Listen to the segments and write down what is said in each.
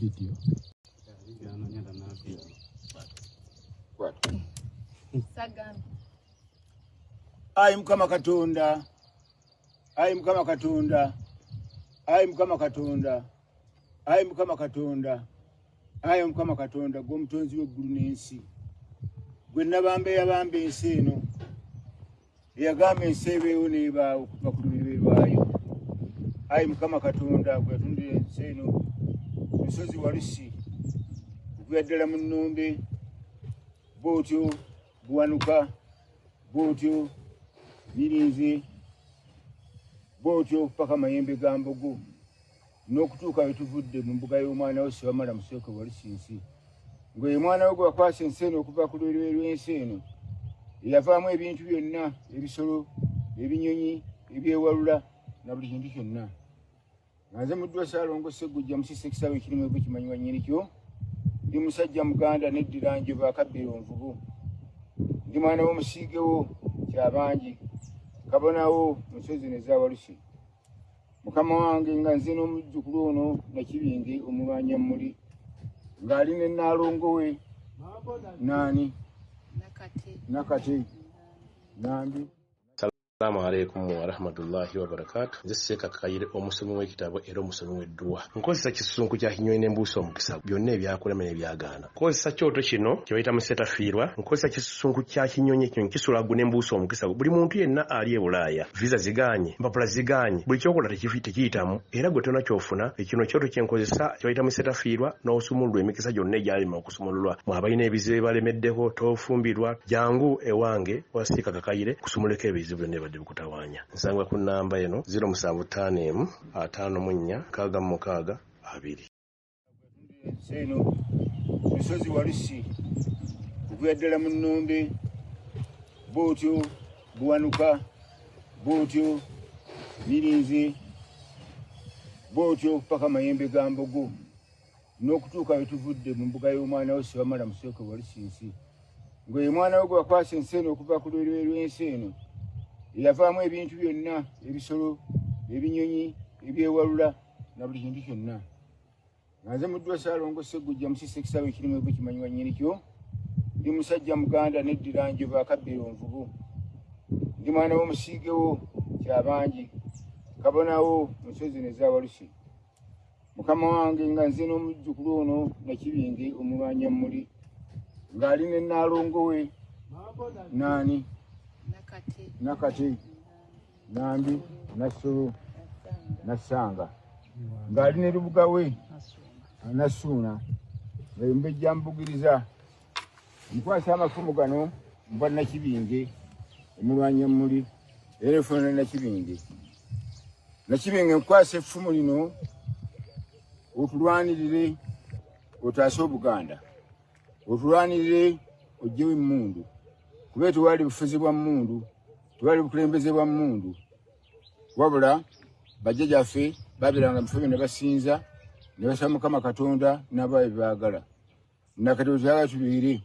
Video. Ayi Mukama Katonda, ayi Mukama Katonda, ayi Mukama Katonda, ayi Mukama Katonda, ayi Mukama Katonda, gwe omutonzi w'eggulu n'ensi, gwe nabamba eyabamba ensi eno, eyagamba ensi ebeewo n'ebaawo okuva ku luberebe lwayo. Ayi Mukama Katonda, gwe yatundira ensi eno ensozi walusi okuya ddala mu nnumbe, bw'otyo buwanuka, bw'otyo mirinzi, bw'otyo paka mayembe ga mbogo n'okutuuka we tuvudde mu mbuga y'omwana wo Ssebamala Musooke Walusinsi, ng'oyo mwana we gwe wakwasa ensi eno okuva ku lwerwe lw'ensi eno eyavaamu ebintu byonna, ebisolo, ebinyonyi, ebyewalula na buli kintu kyonna. Nga nze Muddwa Ssaalongo Sseggujja Musisi ekisaawe ekirimu evu kimanyiwa nnyini kyo. Ndi musajja Muganda neddira Njovu akabbiro nvubu. Ndi mwana w'omusiigewo Kyabangi, kabonawo mu nsozi zino eza Walusi. Mukama wange nga nze n'omuzzukulu ono Nakibinge omulwanyammuli ng'ali ne Nnaalongo we naani Nakate Nambi. Assalamu alaikum warahmatullahi wabarakatu. Nze Seeka Kayire, omusomi w'ekitabo era omusomi w'edduwa. Nkozesa kisusunku kya kinyonyi ne mbuusa omukisa byonna ebyakulema n'ebyagaana. Nkozesa kyoto kino kye bayita musetafiirwa. Nkozesa kisusunku kya kinyonyi, ekinyonyi kisula ggu ne mbuusa omukisa buli muntu yenna ali e Bulaaya. Visa zigaanye, empapula zigaanye, buli ky'okola tekiyitamu era gwe tolina ky'ofuna. Kino kyoto kye nkozesa kye bayita musetafiirwa n'osumululwa emikisa gyonna egyalema okusumululwa. Mwe abalina ebizibu ebibalemeddeko, tofumbirwa, jangu ewange wa Seeka Kakayire kusumuleko ebizibu byonna ebibadde bikutawaanya. Nsangibwa ku nnamba eno, 0751 54 66 2. Ensi eno ensozi walusi okuya ddala mu nnumbe, bwotyo buwanuka, bwotyo mirinzi, bwotyo paka mayembe ga mbogo n'okutuuka we tuvudde mu mbuga y'omwana wo Ssebamala Musooke Walusinsi, ng'oyo mwana we gwe wakwasa ensi eno okuva ku lwerwe lw'ensi eno eyavaamu ebintu byonna, ebisolo, ebinyonyi, ebyewalula na buli kintu kyonna. Nga nze Muddwa Ssaalongo Sseggujja Musisi ekisaawe ekirimu evu kimanyiwa nnyini kyo. Ndi musajja Muganda neddira Njovu akabbiro nvubu. Ndi mwana w'omusiigewo Kyabangi, kabonawo mu nsozi zino eza Walusi. Mukama wange nga nze n'omuzzukulu ono Nakibinge omulwanyammuli ng'ali ne Nnaalongo we naani Nakate Nambi Nassolo Nassanga ng'ali ne Lubuga we Nassuuna nga ye Mubejja Mbugiriza. Nkwasa amafumu gano mbwa Nakibinge omulwanyammuli era efuna ne Nakibinge. Nakibinge nkwasa effumu lino otulwanirire otaase Obuganda, otulwanirire oggyewo emmundu, kuba tewali bufuzi bwa mmundu, tewali bukulembeze bwa mmundu, wabula bajjajaffe babeeranga mu bifo ne basinza ne basaba Mukama Katonda n'abawa bye baagala. Nakati wetwagala tubeere,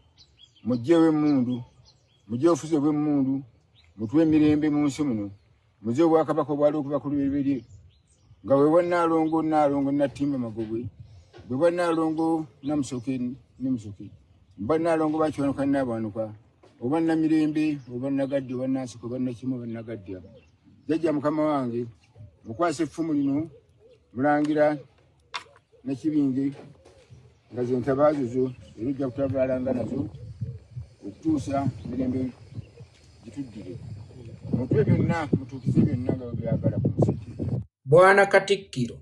muggyewo emmundu, muggyewo obufuzi obw'emmundu, mutuwe emirembe mu nsi muno, muze obwakabaka obwali okuva ku lubereberye nga bwe bwa Nnaalongo Nnaalongo Nattimba Magobwe, bwe bwa Nnaalongo Namusoke ne Musoke, bwa Nnaalongo Bakiwanuka Nnaabwanuka, oba Namirembe oba Nagaddi oba Nansiko oba Nakimu oba Nagaddya. Jjajja mukama wange mukwasa effumu lino mulangira Nakibinge nga ze ntabaazo zo era ojja kutabaalanga nazo okutuusa emirembe gituddire. Mutwe byonna mutuukize byonna nga bwe byagala ku nsi. Bwana Katikkiro,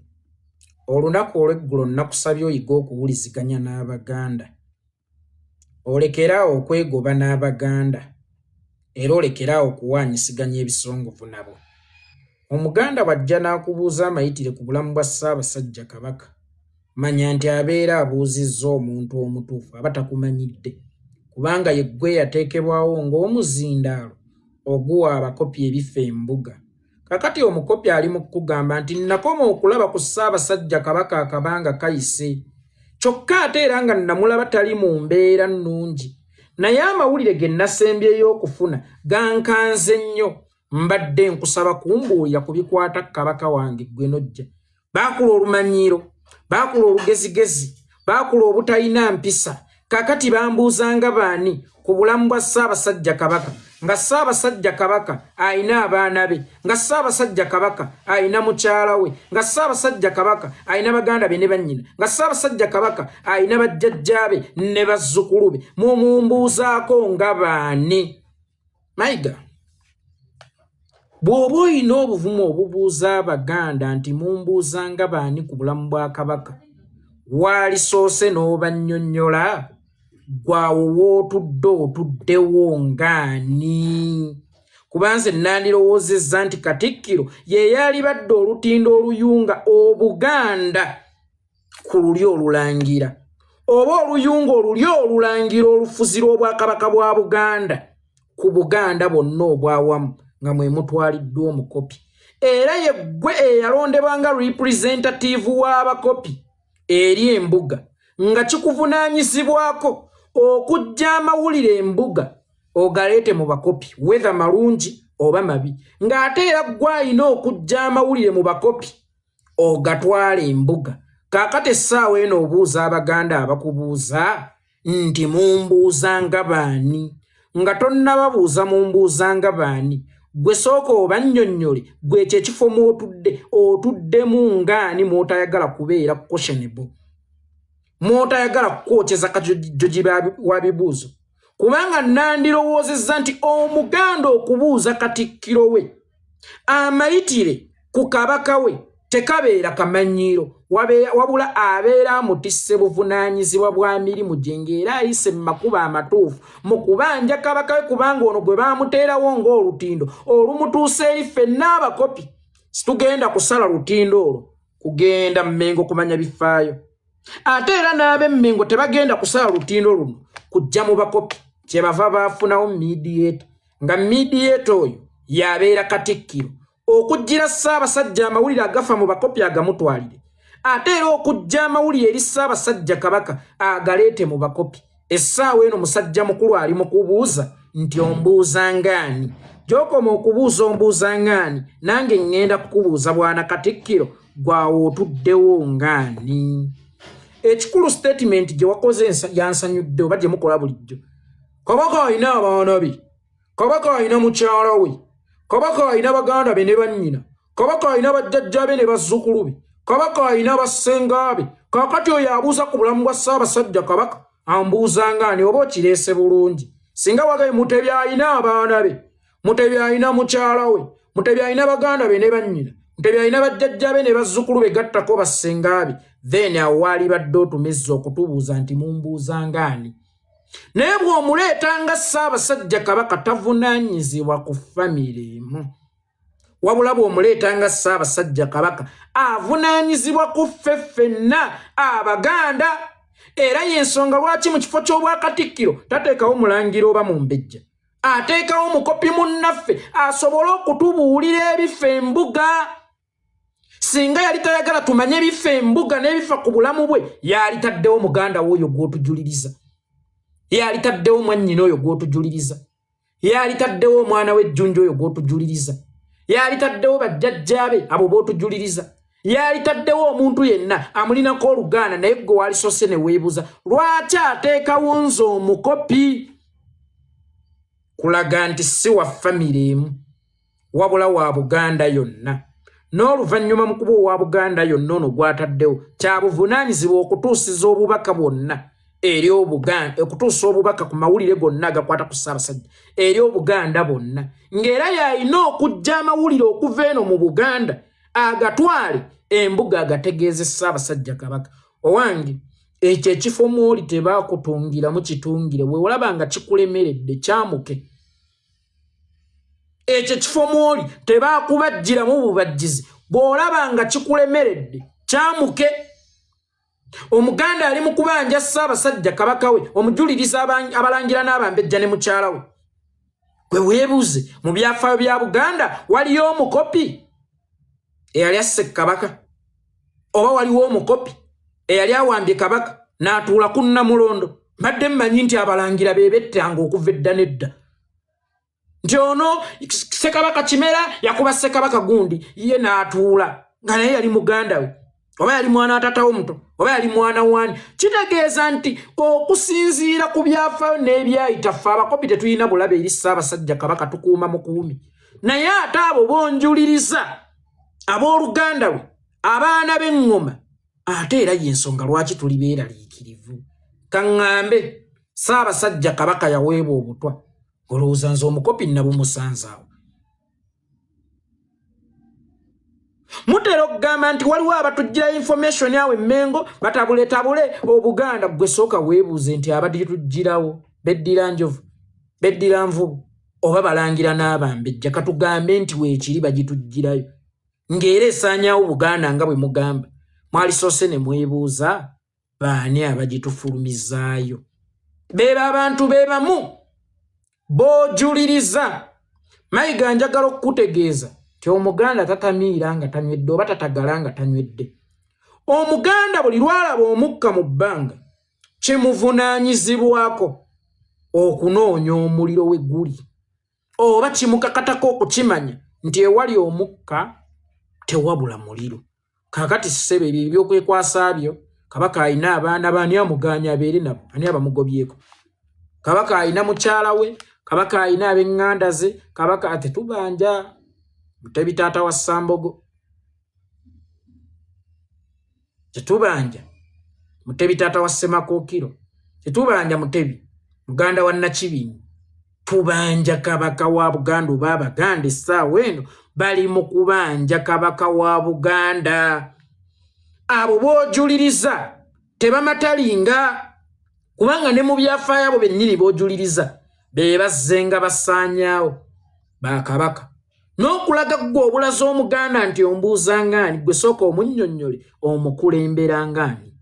olunaku olw'eggulo nnakusabye oyige okuwuliziganya n'Abaganda. Olekere awo okwegoba n'Abaganda era olekere awo okuwaanyisiganya ebisongovu nabo. Omuganda bw'ajja n'akubuuza amayitire ku bulamu bwa Ssaabasajja Kabaka, manya nti abeera abuuzizza omuntu omutuufu aba takumanyidde kubanga ye ggwe eyateekebwawo ng'omuzindaalo oguwa abakopi ebifa embuga. Kakati omukopi ali mu kukugamba nti nnakoma okulaba ku Ssaabasajja Kabaka akabanga kayise, kyokka ate era nga nnamulaba tali mu mbeera nnungi, naye amawulire ge nnasembyeyo okufuna gankanze nnyo. Mbadde nkusaba kumbuulira ku bikwata ku Kabaka wange ggwe n'ojja. Baakula olumanyiiro, baakula olugezigezi. Baakula obutalina mpisa. Kaakati bambuuzanga baani ku bulamu bwa Ssaabasajja Kabaka, nga Ssaabasajja Kabaka alina abaana be, nga Ssaabasajja Kabaka alina mukyala we, nga Ssaabasajja Kabaka alina baganda be ne bannyina, nga Ssaabasajja Kabaka alina bajjajja be ne bazzukulu be. Mumumbuuzaako nga baani? Mayiga, bw'oba olina obuvumu obubuuza Abaganda nti mumbuuza nga baani ku bulamu bwa Kabaka, waalisoose n'obannyonnyola gwawo w'otudde otuddewo ng'ani? Kuba nze nandirowoozezza nti Katikkiro ye yalibadde olutindo oluyunga Obuganda ku lulyo olulangira, oba oluyunga olulyo olulangira olufuzi lw'Obwakabaka bwa Buganda ku Buganda bwonna obwawamu, nga mwe mutwaliddwa omukopi, era ye ggwe eyalondebwa nga representative w'abakopi eri embuga, nga kikuvunaanyizibwako okujja amawulire embuga ogaleete mu bakopi, whether malungi oba mabi, ng'ate era ggwe alina okujja amawulire mu bakopi ogatwala embuga. Kaakati essaawa eno obuuza Abaganda abakubuuza nti mumbuuza nga baani, nga tonnababuuza mumbuuza nga baani, gwe sooka obannyonnyole gwe ekyo ekifo mw'otudde otuddemu ngaani, mw'otayagala kubeera questionable, mw'otayagala kukwokyeza kajoji wa bibuuzo. Kubanga nandirowoozezza nti Omuganda okubuuza Katikkiro we amayitire ku Kabaka we tekabeera kamanyiiro, wabula abeera amutisse buvunaanyizibwa bwa mirimu gye, ng'era ayise mu makubo amatuufu mu kubanja Kabaka we, kubanga ono gwe baamuteerawo ng'olutindo olumutuusa eri ffenna abakopi. Situgenda kusala lutindo olwo kugenda Mmengo kumanya bifaayo, ate era n'ab'Emmengo tebagenda kusala lutindo luno kujja mu bakopi. Kyebava baafunawo mediator, nga mediator oyo yabeera Katikkiro, okuggira Ssaabasajja amawulire agafa mu bakopi agamutwalire, ate era okujja amawulire eri Ssaabasajja Kabaka agaleete mu bakopi. Essaawa eno musajja mukulu ali mu kubuuza nti ombuuza ngaani? Gy'okoma okubuuza ombuuza ngaani, nange ŋŋenda kukubuuza, bwana Katikkiro, gwawo otuddewo ngaani? Ekikulu, statement gye wakoze yansanyudde, oba gye mukola bulijjo. Kabaka alina abaana be, Kabaka alina mukyala we, Kabaka alina baganda be ne bannyina, Kabaka alina bajjajja be ne bazzukulu be, Kabaka alina bassenga be. Kaakati oyo abuuza ku bulamu bwa Ssaabasajja Kabaka ambuuza ngaani? Oba okireese bulungi singa wagaye Mutebi alina abaana be, Mutebi alina mukyala we, Mutebi alina baganda be ne bannyina, Mutebi alina bajjajja be ne bazzukulu be, gattako bassenga be, then awo waali badde otumizza okutubuuza nti mumbuuza ngaani. Naye bw'omuleeta nga Ssaabasajja Kabaka, tavunaanyizibwa ku famire emu, wabula bw'omuleeta nga Ssaabasajja Kabaka, avunaanyizibwa ku ffe ffenna Abaganda. Era y'ensonga lwaki mu kifo ky'obwakatikkiro tateekawo mulangira oba mumbejja, ateekawo mukopi munnaffe asobole okutubuulira ebifa embuga. Singa yali tayagala tumanye ebifa embuga n'ebifa ku bulamu bwe, yalitaddewo muganda we oyo gw'otujuliriza, yalitaddewo mwannyina oyo gw'otujuliriza, yalitaddewo omwana w'ejjunja oyo gw'otujuliriza, yalitaddewo bajjajjaabe abo b'otujuliriza, yalitaddewo omuntu yenna amulinako olugaana. Naye gwe walisose ne weebuuza lwaki ateekawo nze omukopi, kulaga nti si wa famire emu, wabula wa Buganda yonna. N'oluvannyuma mu kuba owa Buganda yonna, ono gw'ataddewo kyabuvunaanyizibwa okutuusiza obubaka bwonna eri Obuganda, okutuusa obubaka ku mawulire gonna agakwata ku Ssaabasajja eri Obuganda bwonna, ng'era yalina okujja amawulire okuva eno mu Buganda agatwale embuga agategeeze Ssaabasajja Kabaka. Owange, ekyo ekifo mwoli tebakutungiramu kitungire, bwe olaba nga kikulemeredde kyamuke. Ekyo ekifo mwoli tebakubajjiramu bubajjizi, bw'olaba nga kikulemeredde kyamuke. Omuganda ali mu kubanja Ssaabasajja Kabaka we, omujuliriza abalangira n'abambejja ne mukyala we. Gwe weebuuze, mu byafaayo bya Buganda waliyo omukopi eyali asse Kabaka, oba waliwo omukopi eyali awambye Kabaka n'atuula ku Nnamulondo? Mbadde mmanyi nti abalangira be bettanga okuva edda n'edda, nti ono Ssekabaka Kimera yakuba Ssekabaka gundi, ye n'atuula nga naye yali muganda we. Oba yali mwana wa taata omuto, oba yali mwana wani? Kitegeeza nti okusinziira ku byafaayo n'ebyayita, ffe abakopi tetulina bulabe eri Ssaabasajja Kabaka, tukuuma mukuumi. Naye ate abo bonjuliriza abooluganda lwe, abaana b'eŋŋoma, ate era y'ensonga lwaki tuli beeraliikirivu. Kaŋŋambe, Ssaabasajja Kabaka yaweebwa obutwa. Olowooza nze omukopi nabumusanze awo? Mutera okugamba nti waliwo abatujjira information awo emmengo batabuletabule Obuganda. Gwe sooka weebuuze nti abatujjirawo beddira njovu, beddira nvubu, oba balangira n'abambejja? Katugambe nti weekiri bagitujjirayo ng'era esaanyawo Buganda nga bwe mugamba, mwalisoose ne mwebuuza baani abagitufulumizaayo? Beeba abantu be bamu b'ojuliriza. Mayiga, njagala okukutegeeza nti Omuganda tatamiira nga tanywedde oba tatagala nga tanywedde. Omuganda buli lwalaba omukka mu bbanga, kimuvunaanyizibwako okunoonya omuliro we guli, oba kimukakatako okukimanya nti ewali omukka tewabula muliro. Kaakati ssebo, ebyo ebyokwekwasa byo, Kabaka alina abaana, baani amuganya abeere nabo? Ani abamugobyeko? Kabaka alina mukyala we, Kabaka alina ab'eŋŋanda ze. Kabaka tetubanja Mutebi taata wa Ssambogo, tetubanja Mutebi taata wa Ssemakookiro, tetubanja Mutebi muganda wa Nakibinyi. Tubanja Kabaka wa Buganda, oba Abaganda essaawa eno bali mu kubanja Kabaka wa Buganda. Abo b'ojuliriza tebamatalinga, kubanga ne mu byafaayo abo bennyini b'ojuliriza be bazzenga basaanyaawo bakabaka. N'okulaga ggwe obulaza Omuganda nti ombuuza ngaani, gwe sooka omunnyonnyole omukulembera ngaani,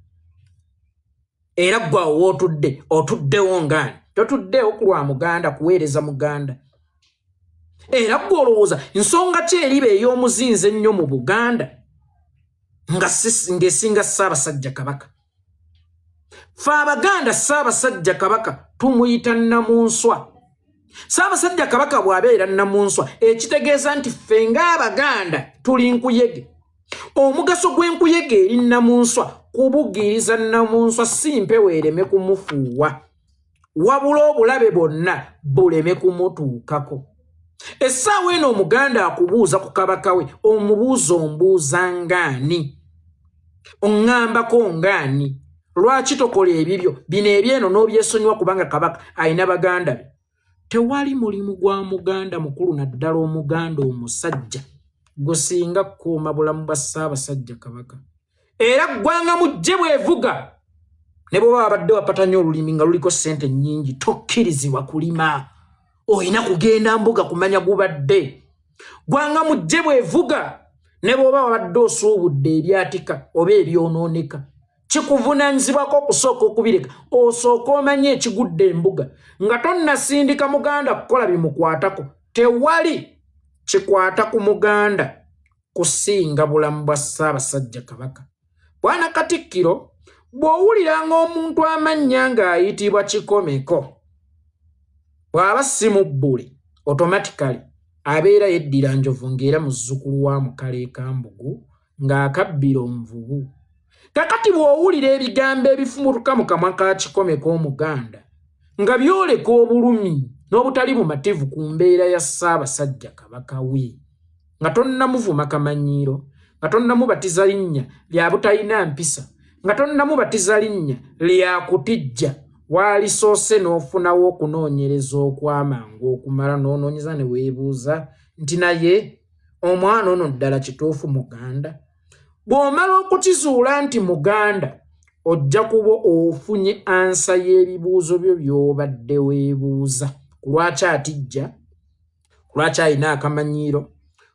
era ggwe awo wootudde otuddewo ngaani? Totuddeewo ku lwa Muganda, kuweereza Muganda. Era ggwe olowooza nsonga ki eriba ey'omuzinzi ennyo mu Buganda ng'esinga Ssaabasajja Kabaka? Fe Abaganda Ssaabasajja Kabaka tumuyita Nnamunswa. Ssaabasajja Kabaka bw'abeera Nnamunswa, ekitegeeza nti ffe ng'Abaganda tuli nkuyege. Omugaso gw'enkuyege eri Nnamunswa kubugiriza Nnamunswa, si mpewo ereme kumufuuwa, wabula obulabe bwonna buleme kumutuukako. Essaawa eno Omuganda akubuuza ku kabaka we, omubuuza ombuuza ngaani? Oŋŋambako ngaani? Lwaki tokola ebibyo bino ebyeno n'obyesonyiwa? Kubanga Kabaka alina baganda be. Tewali mulimu gwa Muganda mukulu, naddala Omuganda omusajja, gusinga kukuuma bulamu bwa Ssaabasajja Kabaka. Era ggwanga mujje bwevuga, ne bwoba wabadde wapatanya olulimi nga luliko ssente nnyingi, tokkirizibwa kulima, olina kugenda mbuga kumanya gubadde. Gwanga mujje bwevuga, ne bwoba wabadde osuubudde ebyatika oba ebyonooneka, kikuvunaanyizibwako okusooka okubireka, osooka omanye ekigudde embuga nga tonnasindika Muganda kukola bimukwatako. Tewali kikwata ku Muganda kusinga bulamu bwa Ssaabasajja Kabaka. Bwana Katikkiro, bw'owuliranga omuntu amannya ng'ayitibwa Kikomeko, bw'aba si mubbule, automatically abeera yeddira njovu, ng'era muzzukulu wa Mukaleekambugu ng'akabbira nvubu. Kakati bw'owulira ebigambo ebifumutuka mu kamwa ka Kikomeko Omuganda nga byoleka obulumi n'obutali bumativu ku mbeera ya Ssaabasajja Kabaka we, nga tonnamuvuma kamanyiiro, nga tonnamubatiza linnya lya butalina mpisa, nga tonnamubatiza linnya lya kutijja, waalisoose n'ofunawo okunoonyereza okw'amangu okumala, n'onoonyeza ne weebuuza nti naye omwana ono ddala kituufu Muganda? Bw'omala okukizuula nti Muganda, ojja kuba ofunye ansa y'ebibuuzo byo by'obadde weebuuza ku lwaki atijja, ku lwaki alina akamanyiiro,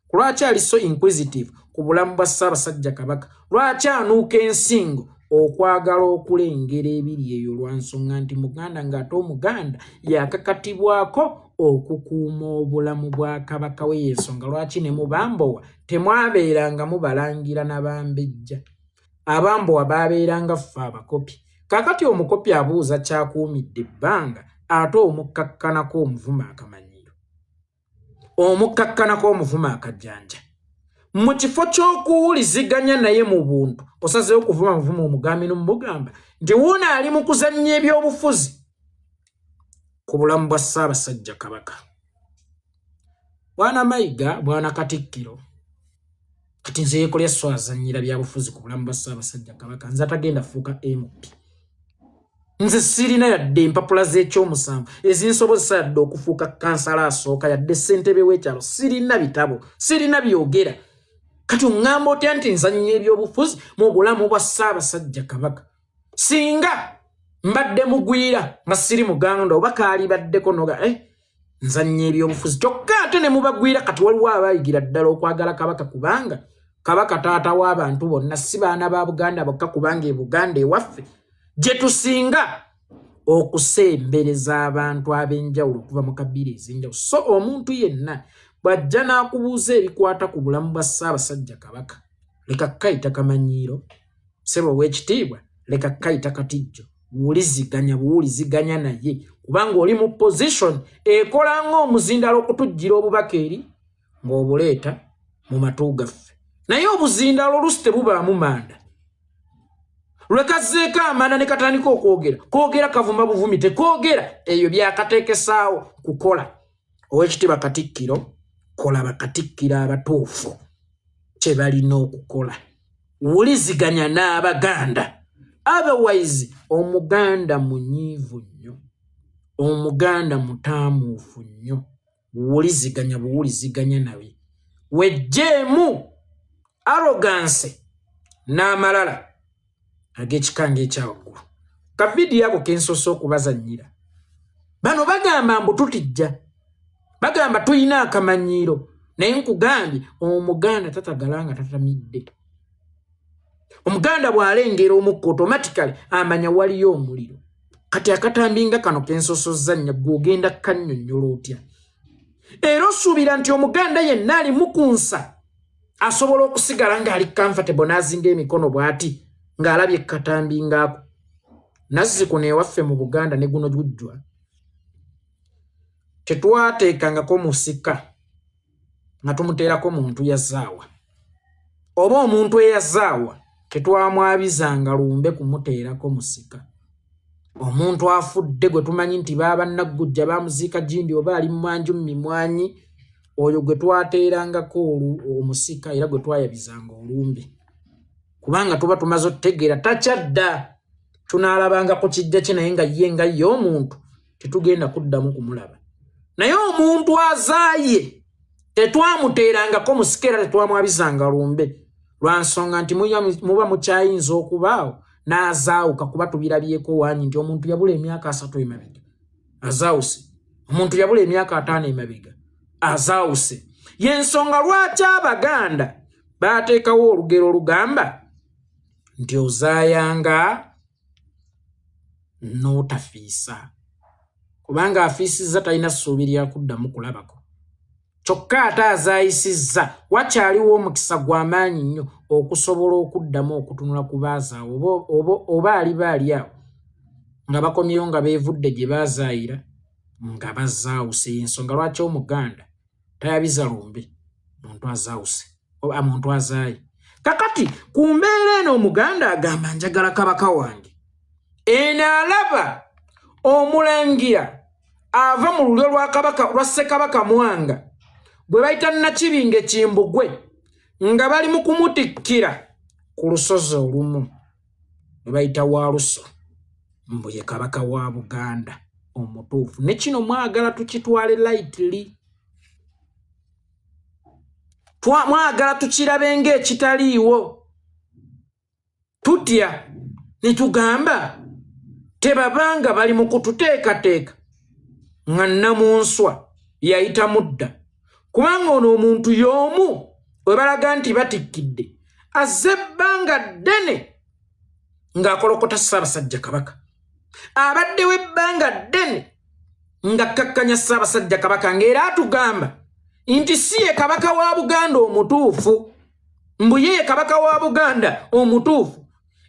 ku lwaki ali so inquisitive ku bulamu bwa Ssaabasajja Kabaka, lwaki anuuka ensingo okwagala okulengera ebiri eyo, lwa nsonga nti Muganda, ng'ate Omuganda yakakatibwako okukuuma obulamu bwa Kabaka we. Yensonga lwaki ne mubambowa temwabeeranga mubalangira nabambejja, abambowa babeeranga ffe abakopi. Kakati omukopi abuuza kyakuumidde ebbanga, ate omukkakkanako omuvuma akamanyiiro, omukkakkanako omuvuma akajjanja. Mu kifo ky'okuwuliziganya naye mu buntu, osazeewo kuvuma muvuma omugambi n'omugamba nti wuuno ali mu kuzannya ebyobufuzi ku bulamu bwa Ssaabasajja Kabaka. Bwana Mayiga, bwana Katikkiro, kati nze yekolya so azannyira byabufuzi ku bulamu bwa Ssaabasajja Kabaka. Nze atagenda fuuka MP, nze sirina yadde empapula z'ekyomusanvu ezinsobozesa yadde okufuuka kansala asooka, yadde ssentebe w'ekyalo. Sirina bitabo, sirina byogera. Kati oŋŋamba otya nti nzannya ebyobufuzi mu bulamu bwa Ssaabasajja Kabaka? Singa mbadde mugwira nga siri muganda, oba kaalibaddeko noga nzannya ebyobufuzi. Kyokka ate ne mubagwira, kati waliwo abayigira ddala okwagala Kabaka, kubanga Kabaka taata w'abantu bonna, si baana ba Buganda bokka, kubanga e Buganda ewaffe gye tusinga okusembereza abantu ab'enjawulo okuva mu kabiira ez'enjawulo. So omuntu yenna bw'ajja n'akubuuza ebikwata ku bulamu bwa Ssaabasajja Kabaka, leka kukayita kamanyiiro, ssebo ow'ekitiibwa, leka kukayita katijjo. Wuliziganya buwuliziganya naye, kubanga oli mu position ekola ng'omuzindalo okutujjira obubaka eri ng'obuleeta mu matu gaffe. Naye obuzindaalo oluusi tebubaamu manda. Lwe kazzeeko amanda ne katandika okwogera, koogera kavuma buvumi, tekoogera ebyo byakateekesaawo kukola. Owekitiibwa Katikkiro, kola bakatikkiro abatuufu kye balina okukola, wuliziganya n'Abaganda. Otherwise Omuganda munyiivu nnyo, Omuganda mutaamuufu nnyo. Wuliziganya buwuliziganya naye, wejjeemu arrogance n'amalala ag'ekika ng'ekyawaggulu. Ka vidiyo ako kensoose okubazannyira, bano bagamba mbu tutijja, bagamba tulina akamanyiiro, naye nkugambye Omuganda tatagala nga tatamidde. Omuganda bw'alengera omukka, automatically amanya waliyo omuliro. Kati akatambi nga kano kensosozza nnya, gw'ogenda kannyonnyola otya? Era osuubira nti Omuganda yenna alimu ku nsa asobola okusigala ng'ali comfortable n'azinga emikono bw'ati ng'alabye katambi ngaako? Nazzi kuno ewaffe mu Buganda ne guno gujjwa, tetwateekangako musika nga tumuteerako muntu yazaawa, oba omuntu eyazaawa tetwamwabizanga lumbe kumuteerako musika. Omuntu afudde gwe tumanyi nti baaba naggujja bamuziika gindi oba ali mumwanju mumimwanyi, oyo gwe twateerangako omusika era gwe twayabizanga olumbe, kubanga tuba tumaze otutegeera takyadda, tunaalabanga ku kijja kye, naye nga ye nga ye omuntu tetugenda kuddamu kumulaba. Naye omuntu azaaye tetwamuteerangako musika era tetwamwabizanga lumbe, lwa nsonga nti muba mukyayinza okubaawo n'azaawuka, kuba tubirabyeko wanyi nti omuntu yabula emyaka 30 emabega azaawuse, omuntu yabula emyaka 50 emabega azaawuse. Yensonga lwaki Abaganda baateekawo olugero olugamba nti ozaayanga n'otafiisa, kubanga afiisizza talina ssuubi lya kuddamu kulabako, kyokka ate azaayisizza wakyaliwo omukisa gw'amaanyi nnyo okusobola okuddamu okutunula ku baazaawo, oba aliba ali awo nga bakomyewo nga beevudde gye baazaayira nga bazaawuse. Ensonga lwaki Omuganda tayabiza lumbe muntu azaawuse oba muntu azaaye. Kakati ku mbeera eno, Omuganda agamba njagala kabaka wange. Eno alaba omulangira ava mu lulyo lwa kabaka, lwa Ssekabaka Mwanga, gwe bayita Nakibinge Kimbugwe, nga bali mu kumutikkira ku lusozi olumu lwe bayita Waluso, mbu ye kabaka wa Buganda omutuufu. Ne kino mwagala tukitwale lightly, mwagala tukirabe ng'ekitaliiwo. Tutya ne tugamba tebabanga bali mu kututeekateeka nga Nnamunswa yayita mudda, kubanga ono omuntu y'omu we balaga nti batikkidde azze ebbanga ddene ng'akolokota Ssaabasajja Kabaka, abaddewo ebbanga ddene nga kkakkanya Ssaabasajja Kabaka, ng'era atugamba nti si ye kabaka wa Buganda omutuufu, mbu ye ye kabaka wa Buganda omutuufu.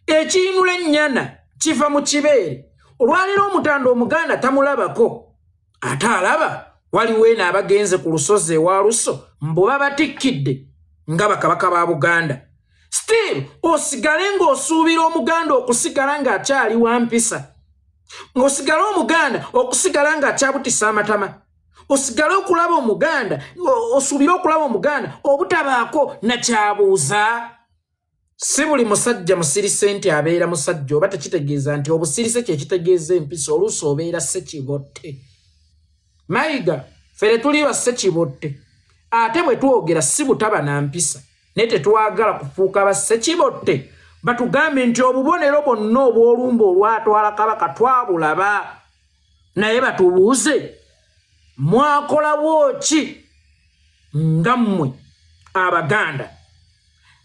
Ekiyinula ennyana kiva mu kibeere. Olwaleero omutanda Omuganda tamulabako, ate alaba waliwo eno abagenze ku lusozi ewa Luso mbu babatikkidde. nga bakabaka ba Buganda, still osigale ng'osuubira Omuganda okusigala ng'akyali wa mpisa, ng'osigale Omuganda okusigala ng'akyabutisa amatama, osigale okulaba Omuganda, osuubire okulaba Omuganda obutabaako nakyabuuza. Si buli musajja musirise nti abeera musajja, oba tekitegeeza nti obusirise kyekitegeeza empisa. Oluusi obeera sekibotte. Mayiga, fere tuli ba sekibotte, ate bwe twogera si butaba na mpisa, naye tetwagala kufuuka ba sekibotte batugambe nti obubonero bwonna obw'olumba olwatwala Kabaka twabulaba, naye batubuuze mwakolawo ki nga mmwe Abaganda.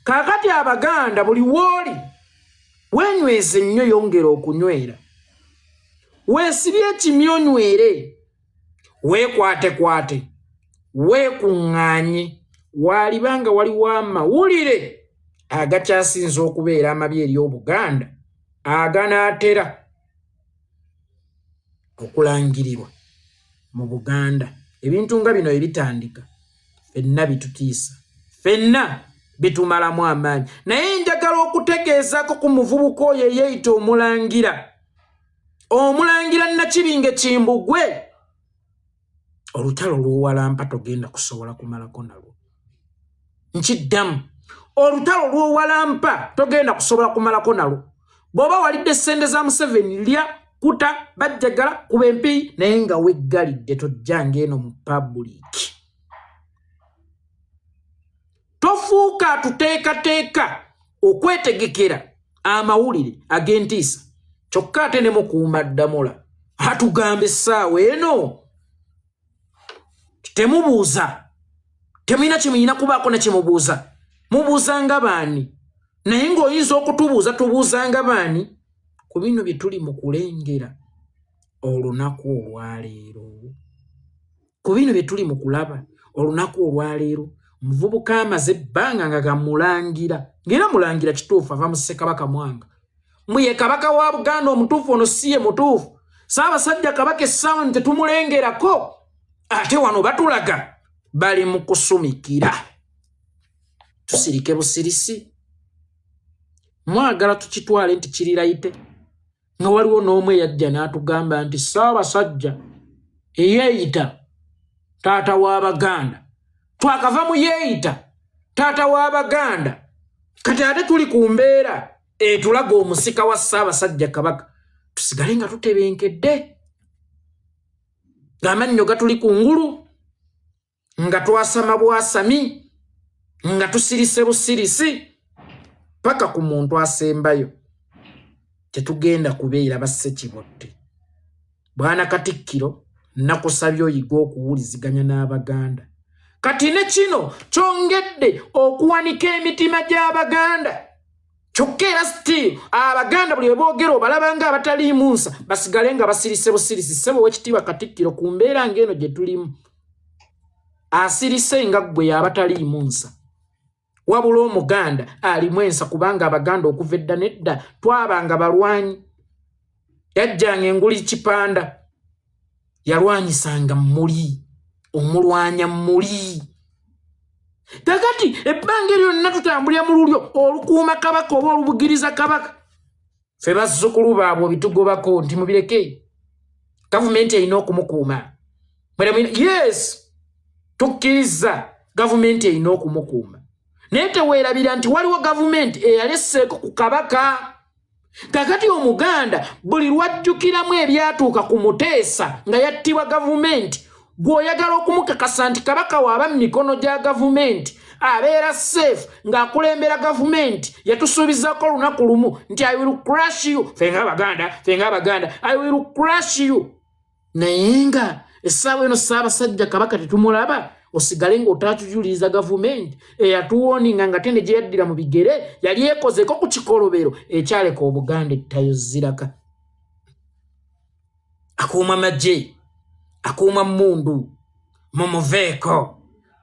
Kaakati Abaganda, buli wooli weenyweze nnyo, yongera okunywera, weesibye ekimyo, onywere, weekwatekwate, weekuŋŋaanye. Waaliba nga waliwo amawulire agakyasinze okubeera amabi eri Obuganda aganaatera okulangirirwa mu Buganda. Ebintu nga bino ebitandika ffenna bitutiisa, ffenna bitumalamu amaanyi. Naye njagala okutegeezako ku muvubuka oyo eyeeyita Omulangira, Omulangira Nakibinge Kimbugwe, olutalo lw'owalampa togenda kusobola kumalako nalwo. Nkiddamu, olutalo lw'owalampa togenda kusobola kumalako nalwo. Bw'oba walidde ssente za Museveni, lya kuta bajjagala kuba empiyi, naye nga weggalidde, tojjanga eno mu public. Tofuuka atuteekateeka okwetegekera amawulire ag'entiisa. Kyokka ate ne mukuuma ddamula atugamba essaawa eno temubuuza, temulina kyemuyina kubaako ne kyemubuuza. Mubuuzanga baani? Naye ng'oyinza okutubuuza, tubuuzanga baani ku bino bye tuli mu kulengera olunaku olwaleero, ku bino bye tuli mu kulaba olunaku olwaleero? Omuvubuka amaze ebbanga nga gamulangira, ng'era mulangira kituufu, ava mu Ssekabaka Mwanga, mbu ye kabaka wa Buganda omutuufu. Ono si ye mutuufu. Ssaabasajja Kabaka essaawa tetumulengerako, ate wano batulaga bali mu kusumikira. Tusirike busirisi? Mwagala tukitwale nti kirirayite nga waliwo n'omu eyajja n'atugamba nti Ssaabasajja eyeeyita taata w'Abaganda, twakava mu yeeyita taata w'Abaganda, kati ate tuli ku mbeera etulaga omusika wa Ssaabasajja Kabaka. Tusigale nga tutebenkedde, ng'amannyo gatuli ku ngulu, nga twasama bwasami, nga tusirise busirisi paka ku muntu asembayo? Tetugenda kubeera bassekibotte. Bwana Katikkiro, nakusabye oyiga okuwuliziganya n'Abaganda. Kati ne kino kyongedde okuwanika emitima gy'Abaganda. Kyokka era still Abaganda buli weboogera obalaba nga abataliimu nsa, basigale nga basirise busirisi. Ssebo Owekitiibwa Katikkiro, ku mbeera ng'eno gye tulimu, asirise nga ggwe yabataliimu nsa, wabula Omuganda alimu ensa, kubanga Abaganda okuva edda nedda twabanga balwanyi. Yajjanga enguli kipanda, yalwanyisanga muli omulwanya muli. Kakati ebbanga eryonna tutambulira mu lulyo olukuuma kabaka oba olubugiriza kabaka. Ffe bazzukulu baabwe obitugobako nti mubireke, gavumenti erina okumukuuma. Yes, tukkiriza gavumenti erina okumukuuma, naye teweerabira nti waliwo gavumenti eyaleseeko ku kabaka. Kakati Omuganda buli lwajjukiramu ebyatuuka ku Muteesa nga yattibwa gavumenti, gw'oyagala okumukakasa nti kabaka waaba mu mikono gya gavumenti abeera safe ng'akulembera gavumenti yatusuubizaako olunaku lumu nti "I will crush you." Ffe nga Abaganda, ffe nga Abaganda, "I will crush you," naye nga essaawa eno Ssaabasajja Kabaka tetumulaba. Osigale ng'otaatujuliza gavumenti eyatuwoninga nga tene gye yaddira mu bigere yali ekozeko ku kikolobero ekyaleka Obuganda ettayo ziraka. Akuuma magye, akuuma mmundu, mumuveeko,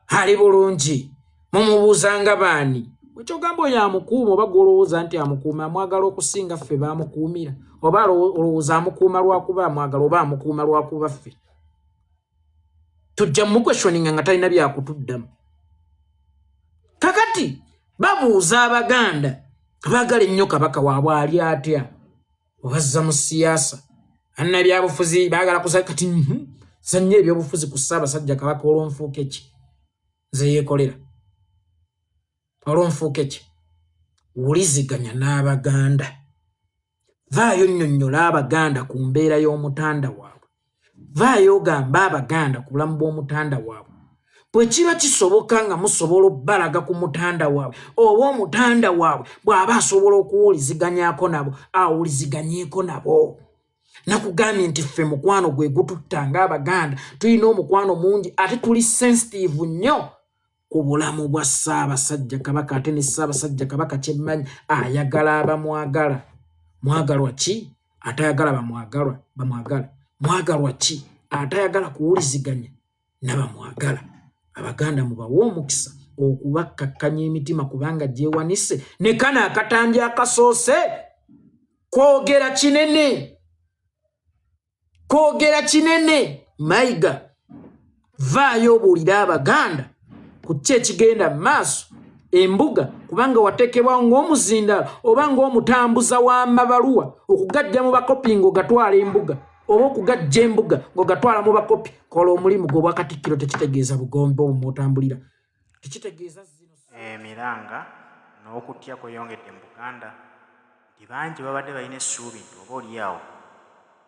ali bulungi. Mumubuuzanga baani? Ekyogamba oyo amukuuma, oba gwolowooza nti amukuuma, amwagala okusinga ffe bamukuumira? Oba olowooza amukuuma lwakuba amwagala, oba amukuuma lwakuba ffe tujja muquestioninga nga talina byakutuddamu? Kakati Kaakati babuuza Abaganda abaagala ennyo Kabaka waabwe ali atya, obazza mu siyaasa annabyabufuzi baagala kusa kati zannyo ebyobufuzi ku Ssaabasajja Kabaka. Olwonfuuke ki nze yeekolera? Olwonfuuke ki? Wuliziganya n'Abaganda, vaayo nnyonnyola Abaganda ku mbeera y'omutanda waabwe, vaayo ogamba Abaganda ku bulamu bw'omutanda waabwe. Bwe kiba kisoboka nga musobola obbalaga ku mutanda waabwe, oba omutanda waabwe bw'aba asobola okuwuliziganyako nabo, awuliziganyeeko nabo. Nakugambye nti ffe mukwano gwe gututta ng'Abaganda tulina omukwano mungi, ate tuli sensitive nnyo ku bulamu bwa Ssaabasajja Kabaka. Ate ne Ssaabasajja Kabaka kyemmanyi, ayagala abamwagala. Mwagalwa ki atayagala bamwagalwa bamwagala? Mwagalwa ki atayagala kuwuliziganya nabamwagala? Abaganda mubawe omukisa okubakkakkanya emitima, kubanga gyewanise ne kano akatambi akasoose kwogera kinene, kwogera kinene. Mayiga, vaayo obuulire Abaganda ku ki ekigenda mu maaso embuga, kubanga wateekebwawo ng'omuzindaalo oba ng'omutambuza w'amabaluwa okugajja mu bakopi ng'ogatwala embuga, oba okugajja embuga ng'ogatwala mu bakopi. Kola omulimu gwe. Obwakatikkiro tekitegeeza bugombe obwo mw'otambulira, tekitegeeza zino. Emiranga n'okutya kweyongedde mu Buganda nti bangi babadde balina essuubi nti oba olyawo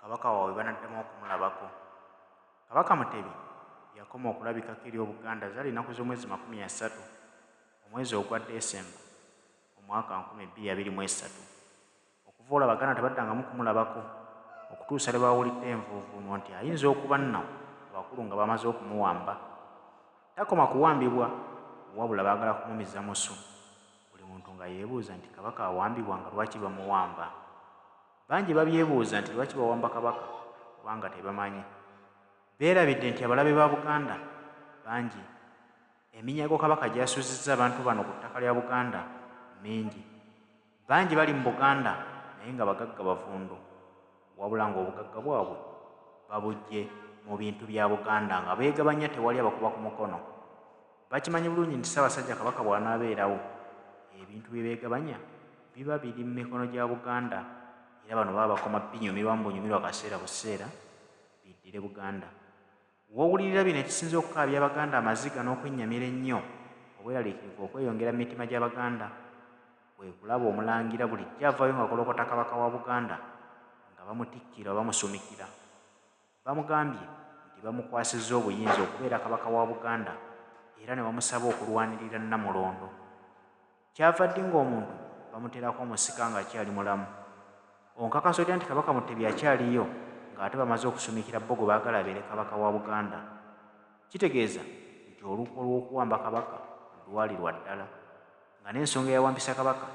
Kabaka waabwe banaddamu okumulabako. Kabaka Mutebi yakoma okulabikako eri Obuganda zaali nnaku z'omwezi 30 omwezi ogwa Desemba omwaka 2023. Okuva olwo Abaganda tebaddangamu kumulabako okutuusa lwe baawulidde envuuvuumo nti ayinza okuba nno abakulu nga bamaze okumuwamba. Takoma kuwambibwa wabula baagala kumumiza musu. Buli muntu nga yeebuuza nti Kabaka awambibwa nga lwaki bamuwamba? Bangi babyebuuza nti lwaki bawamba Kabaka kubanga tebamanyi. Beerabidde nti abalabe ba Buganda bangi. Eminyago Kabaka gy'asuuzizza abantu bano ku ttaka lya Buganda mingi. Bangi bali mu Buganda naye nga bagagga bavundu wabula ng'obugagga bwabwe babuggye mu bintu bya Buganda nga beegabanya tewali abakuba ku mukono. Bakimanyi bulungi nti Ssaabasajja Kabaka bw'anaabeerawo ebintu bye beegabanya biba biri mu mikono gya Buganda era bano baba bakoma binyumirwamu bunyumirwa kaseera buseera biddire Buganda. W'owulirira bino ekisinze okukaabya Abaganda amaziga n'okwennyamira ennyo, obweraliikirivu okweyongera mu mitima gy'Abaganda, kwe kulaba Omulangira bulijjo avaayo ng'akolokota Kabaka wa Buganda nga bamutikkira oba bamusumikira. Bamugambye nti bamukwasizza obuyinza okubeera Kabaka wa Buganda era ne bamusaba okulwanirira Nnamulondo. Kyava ddi ng'omuntu bamuteerako omusika ng'akyali mulamu? Onkakasa otya nti Kabaka Mutebi akyaliyo ng'ate bamaze okusumikira bo gwe baagala abeere Kabaka wa Buganda? Kitegeeza nti olukwe olw'okuwamba Kabaka lwali lwa ddala nga n'ensonga eyawambisa Kabaka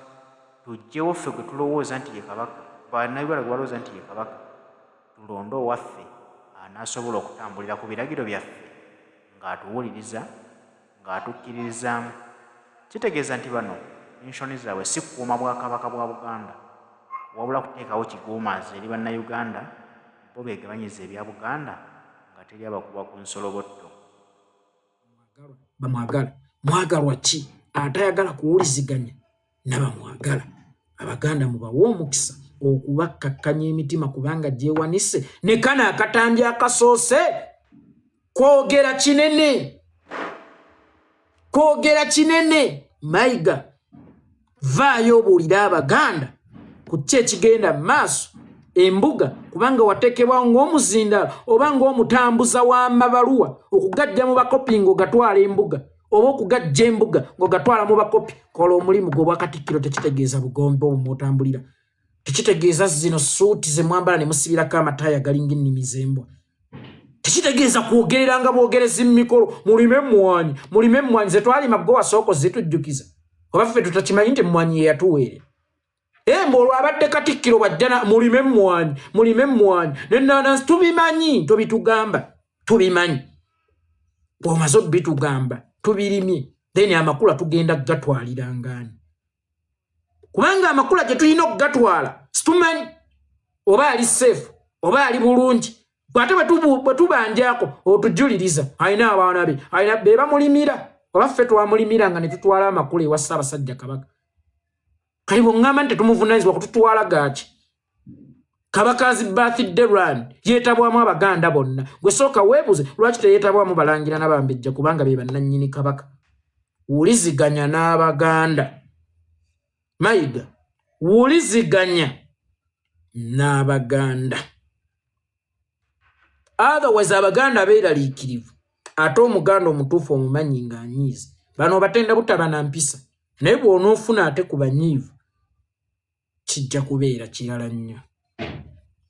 tuggyewo ffe gwe tulowooza nti ye Kabaka, Bannayuganda gwe balowooza nti ye Kabaka, tulonde owaffe anaasobola okutambulira ku biragiro byaffe ng'atuwuliriza ng'atukkiririzaamu. Kitegeeza nti bano minshoni zaabwe si kukuuma Bwakabaka bwa Buganda wabula kuteekawo kiguumaaza eri Bannayuganda bo beegabanyize ebya Buganda nga teri abakuba ku nsolobotto. Bamwagala mwagalwa ki atayagala kuwuliziganya nabamwagala? Abaganda mubawe omukisa okubakkakkanya emitima, kubanga gyewanise ne kano akatambi akasoose kwogera kinene, kwogera kinene. Mayiga, vaayo obuulire Abaganda ku ki ekigenda mu maaso embuga, kubanga wateekebwawo ng'omuzindaalo oba ng'omutambuza w'amabaluwa okugajja mu bakopi ng'ogatwala embuga, oba okugajja embuga ng'ogatwala mu bakopi. Kola omulimu gwe. Obwakatikkiro tekitegeeza bugombe obwo mw'otambulira, tekitegeeza zino suuti ze mwambala ne musibirako amataaya galinga ennimi z'embwa, tekitegeeza kwogereranga bwogerezi mu mikolo, mulime emmwanyi, mulime emmwanyi ze twalima. Gwe wasooka ozitujjukiza, oba ffe tutakimanyi nti emmwanyi ye yatuweerera emba? Olwo abadde katikkiro bwajjana, mulime emmwanyi, mulime emmwanyi nenanansi, tubimanyi, tobitugamba, tubimanyi. Bw'omaze obitugamba tubirimye, then amakula tugenda kugatwalirangaani? Kubanga amakula gye tulina okugatwala situmanyi oba ali safe oba ali bulungi. Ate bwe tubanjako otujuliriza alina abaana be, alina be bamulimira. Oba ffe twamulimira nga ne tutwala amakula ewa Ssaabasajja Kabaka. Kali bw'oŋŋamba nti tetumuvunaanyizibwa kututwala gaaki? Kabaka's birthday run yeetabwamu Abaganda bonna. Gwe sooka weebuze lwaki teyeetabwamu Balangira n'Abambejja, kubanga be bannannyini Kabaka. Wuliziganya n'Abaganda. Mayiga, wuliziganya n'Abaganda. Otherwise Abaganda beeraliikirivu. Ate Omuganda omutuufu omumanyi ng'anyiize. Bano obatenda butaba na mpisa, naye bw'onoofuna ate ku banyiivu kijja kubeera kirala nnyo.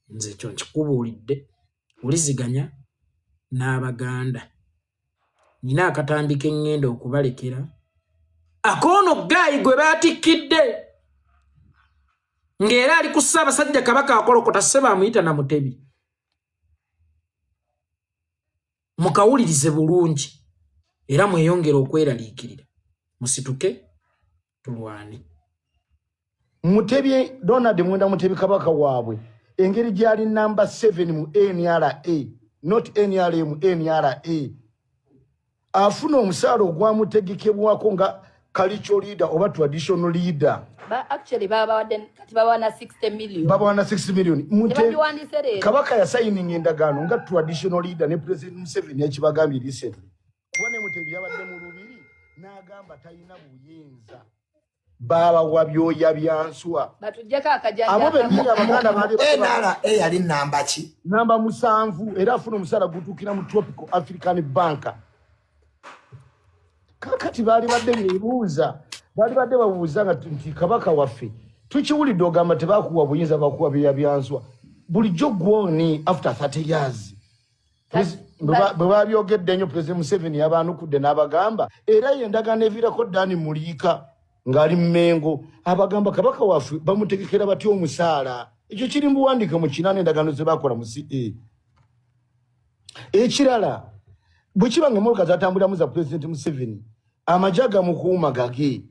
Nze ekyo nkikubuulidde. Wuliziganya n'Abaganda. Nina akatambi ke ŋŋenda okubalekera akoono gaayi gwe baatikkidde ng'era ali ku Ssaabasajja Kabaka akolokota ssebo amuyita na Mutebi. Mukawulirize bulungi era mweyongere okweraliikirira. Musituke tulwane. Mutebi Donald Mwenda Mutebi kabaka waabwe engeri gyali namba 7 mu NRA, not NRM, NRA, afuna omusaala ogwamutegekebwako nga cultural leader oba traditional leader. Actually babawadde kati babawa 60 million. Babawa na 60 million. Tebagiwandiise leero. Kabaka yasayininga endagaano nga traditional leader ne President Museveni yakibagambye recently, kuba ne Mutebi yabadde mu lubiri n'agamba talina buyinza. Babawa byoya bya nswa. Batuggyeko akajanja. Abo bennyini Abaganda baali NRA yali namba ki? Namba 7, era afuna omusaala gutuukira mu Tropical African Bank. Kakati baali badde beebuuza, baali badde babuuza nga nti kabaka waffe tukiwulidde ogamba tebakuwa buyinza, bakuwa byoya byanswa bulijjo gwoni after 30 years. Bwe babyogedde nnyo, President Museveni yabaanukudde n'abagamba, era ye endagaano eviirako Dani Muliika ng'ali Mmengo abagamba kabaka waffe bamutegekera batya omusaala. Ekyo kiri mu buwandiike mu 8 endagaano ze bakola mu ca. Ekirala, bwe kiba nga emmotoka zatambuliramu za President Museveni, amagye agamukuuma gage.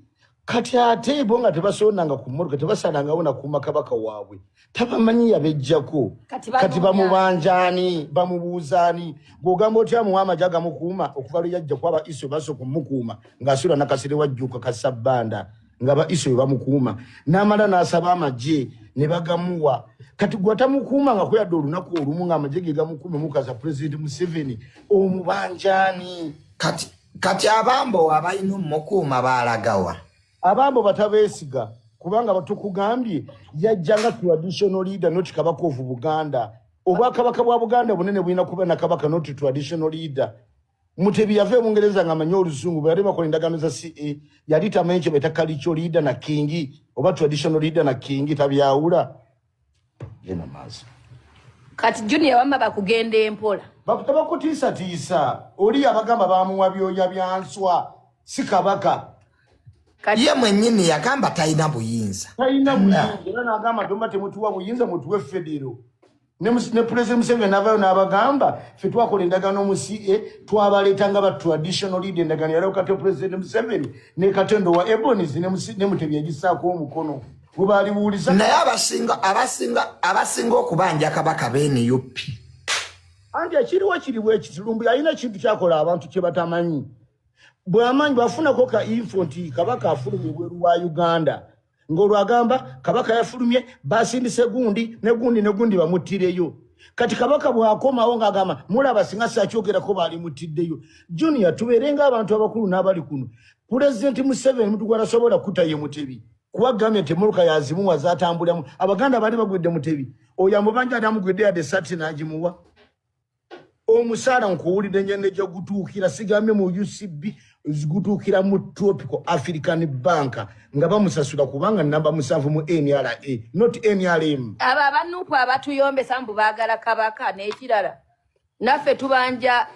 Kati ate bo nga tebasonanga ku mmotoka, tebasalangawo nakuuma kabaka waabwe, tabamanyi yabejjako. Kati kati banoonya. Bamubanjaani? Bamubuuzaani? Bw'ogamba otya amuwa amagye agamukuuma okuva lwe yajja kuba ba iso basooka omumukuuma ng'asula Nakasere wajjuuka Kasabbanda nga ba iso bwe bamukuuma, n'amala n'asaba amagye ne bagamuwa. Kati gwe atamukuuma nga kweyadde olunaku olumu ng'amagye ge gamukuume mukaza President Museveni, omubanjaani? Kati abambo abalina omukuuma baalagawa? Abambo batabeesiga, kubanga batukugambye yajja nga traditional leader, not kabaka of Buganda. Obwakabaka bwa Buganda bunene, bulina kuba na kabaka, not traditional leader. Mutebi yava e Bungereza nga amanyi Oluzungu. Bwe yali bakola endagaano za ca, yali tamanyi kye baita cultural leader na king oba traditional leader na king, tabyawula. Genda maaso. Kati Junior, wamma bakugenda empola. Tabakutiisatiisa. Oli abagamba bamuwa byoya bya nswa, si kabaka. Kati Ye mwennyini yagamba talina buyinza. Talina buyinza, era n'agamba nti temutuwa buyinza, mutuwe federo. Ne President Museveni n'avaayo n'abagamba ffe twakola endagaano mu ca, twabaleeta nga ba traditional leader. Endagaano yaliwo kati President Museveni ne Katendo wa Ebonies ne Mutebi yagissaako omukono gwe baaliwuliza. Naye abasinga okubanja kabaka ba NUP. Anti ekiriwo kiri bwe kiti, Lumbuye alina ekintu kyakola abantu kye batamanyi. Bw'amanyi bwafunako ka info nti kabaka afulumye ebweru wa Uganda, ng'olwo agamba kabaka yafulumye, basindise gundi ne gundi ne gundi bamuttireyo. Kati kabaka bw'akomawo ng'agamba mulaba singa sakyogerako baalimuttiddeyo. Junior, tubeere ng'abantu abakulu n'abali kuno. Pulezidenti Museveni muntu gw'atasobola kutta ye Mutebi, kuba gambye nti emmotoka yazimuwa zatambuliramu. Abaganda baali bagwidde Mutebi oyo amubanja, ati amugwidde yadde esati n'agimuwa. Omusaala nkuwulidde njende gye gutuukira, sigambye mu UCB, gutuukira mu Tropical African Bank nga bamusasula, kubanga namba 7 mu NRA, not NRM. Abo abanupu abatuyombesa mbu baagala kabaka. N'ekirala, naffe tubanja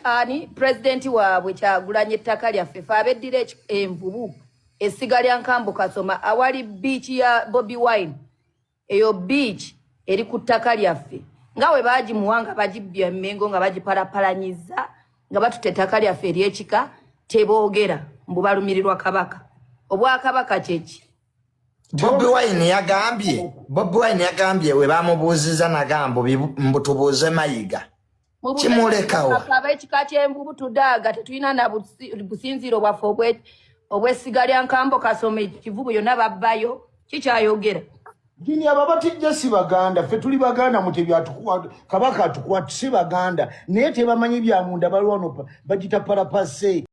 ani pulezidenti waabwe Kyagulanya ettaka lyaffe fe abeddira envubu, essiga lya Nkambu Kasoma awali biiki ya Bobi Wine. Eyo beach eri ku ttaka lyaffe nga we baagimuwa nga bagibbya Emmengo, nga bagipalapalanyiza, nga batuta ettaka lyaffe ery'ekika. Teboogera mbu balumirirwa kabaka. Obwakabaka kyeki? Bobi Wine yagambye we bamubuuziza nagamba mbu tubuuze Mayiga. Kimulekawa. Ab'ekika ky'envubu tudaaga, tetulina na businziiro bwaffe obw'essiga lya Nkambo Kasoma, ekivubu yonna babbayo. Kikyayogera. Jini, abo abatijja si Baganda. Ffe tuli Baganda. Mutebi atukuwa, Kabaka atukuwa, si Baganda, naye tebamanyi byamunda. Bali wano bagita parapase.